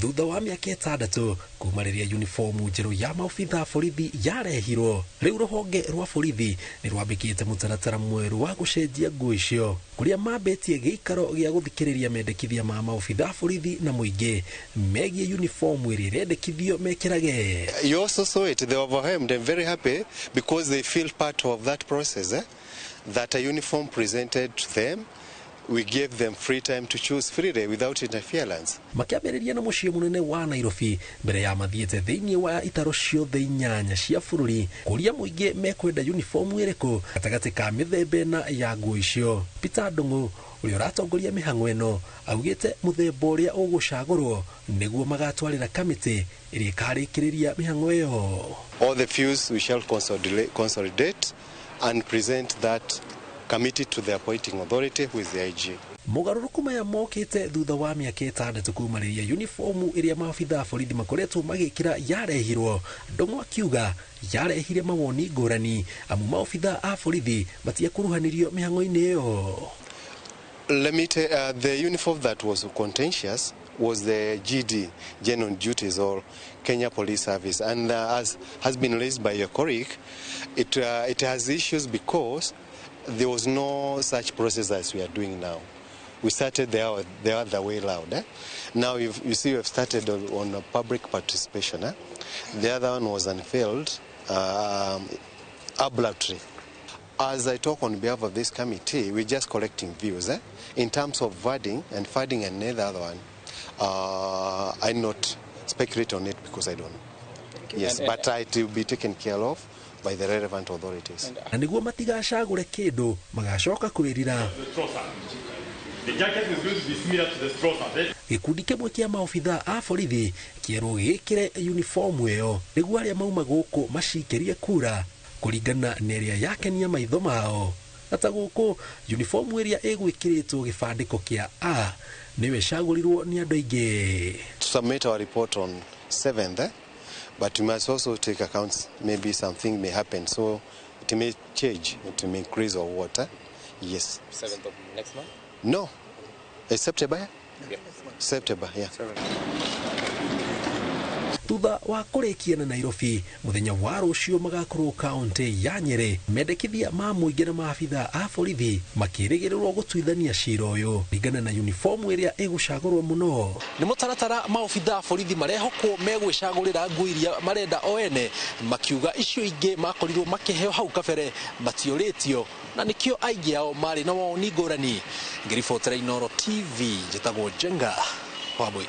Thutha wa mĩaka 6 kuma rĩrĩa uniform njerũ ya maobitha a borithi yarehirwo, rĩu rũhonge rwa borithi nĩ rwambĩkĩte mũtaratara mwerũ wa gũcenjia nguo icio, kũrĩa mambĩtie gĩikaro gĩa gũthikĩrĩria mendekithia ma maobitha a borithi na mũingĩ megiĩ uniform ĩrĩa ĩrendekithio mekĩrage. You also saw it, they were overwhelmed and very happy because they feel part of that process, that a uniform presented to them. We gave them free time to choose freely without interference. Makĩambĩrĩria na mũciĩ mũnene wa Nairobi mbere ya mathiĩte thĩinĩ wa itaro ciothe 8 cia bũrũri kũria mũingĩ mekwenda uniform ĩrĩkũ gatagatĩ ka mĩthemba ĩna ya nguo icio. Peter Ndung'u ũrĩa ũratongoria mĩhang'o ĩno augĩte mũthemba ũrĩa ũgũcagũrwo nĩguo magatwarĩra kamĩtĩ ĩrĩa ĩkarĩkĩrĩria mĩhang'o ĩyo. All the views we shall consolidate and present that committee to the appointing authority, who is the IG. Mogarũrũku maya mokĩte thutha wa mĩaka 6 kuma rĩrĩa uniform ĩrĩa maabitha a borithi makoretwo magĩkĩra yarehirwo. Ndung'u akiuga yarehire mawoni ngũrani amu maobitha a borithi matiakuruhanirio mĩhang'o-inĩ ĩyo. Let me tell, the uniform that was contentious was the GD, General Duties, or Kenya Police Service, and as has been raised by your colleague, it has issues because there was no such process as we are doing now. We started the other way round. Now you see we have started on a public participation. The other one was unveiled abruptly. As I talk on behalf of this committee, we're just collecting views. In terms of funding and funding another one, I not speculate on it because I don't know. Yes, but it will be taken care of by the relevant authorities. Na nĩguo matigacagũre kĩndũ magacoka kwĩrira. The jacket is going to be similar to the trouser. Gĩkundi kĩmwe kĩa maobitha a borithi kĩerwo gĩkĩre uniform ĩyo nĩguo arĩa mauma gũkũ macikĩrie kura kũringana na ĩrĩa yakenia maitho mao. Na ta gũkũ uniform ĩrĩa ĩgwĩkĩrĩtwo gĩbandĩko kĩa A nĩyo ĩcagũrirwo nĩ andũ aingĩ. To submit our report on 7th, But we must also take accounts, maybe something may happen, so it may change, it may increase or what. Yes. 7th of next month? No. It's September? Yeah. September, yeah. Thutha wa kũrĩkia na Nairobi mũthenya wa rũciũ magakorwo kaunti ya Nyeri mendekithia ma mũingĩ na maabitha a borithi makĩrĩgĩrĩrwo gũtuithania cira ũyũ ringana na uniform ĩrĩa ĩgũcagũrwo mũno. Nĩ mũtaratara maobitha a borithi marehokwo megwĩcagũrĩra nguo iria marenda o ene, makiuga icio ingĩ makorirwo makĩheo hau kabere matiũrĩtio na nĩkĩo aingĩ ao marĩ na woni ngũrani. Ngĩribotera Inooro TV, njĩtagwo Njenga Wambui.